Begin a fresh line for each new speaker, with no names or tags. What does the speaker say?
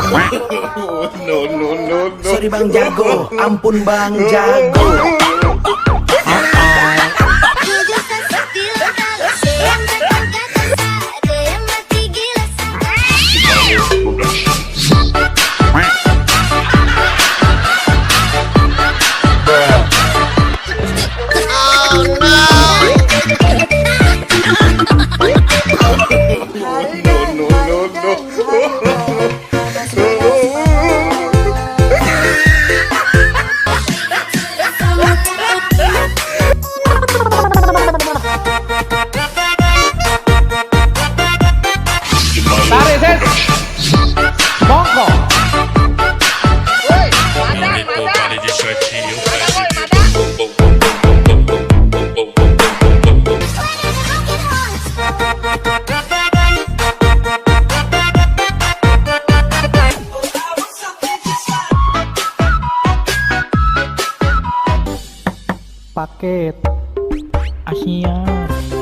No.
Sorry Bang Jago, ampun Bang Jago.
Tarik Sen. Monggo.
Baile de shortinho, faz
Paket Asia.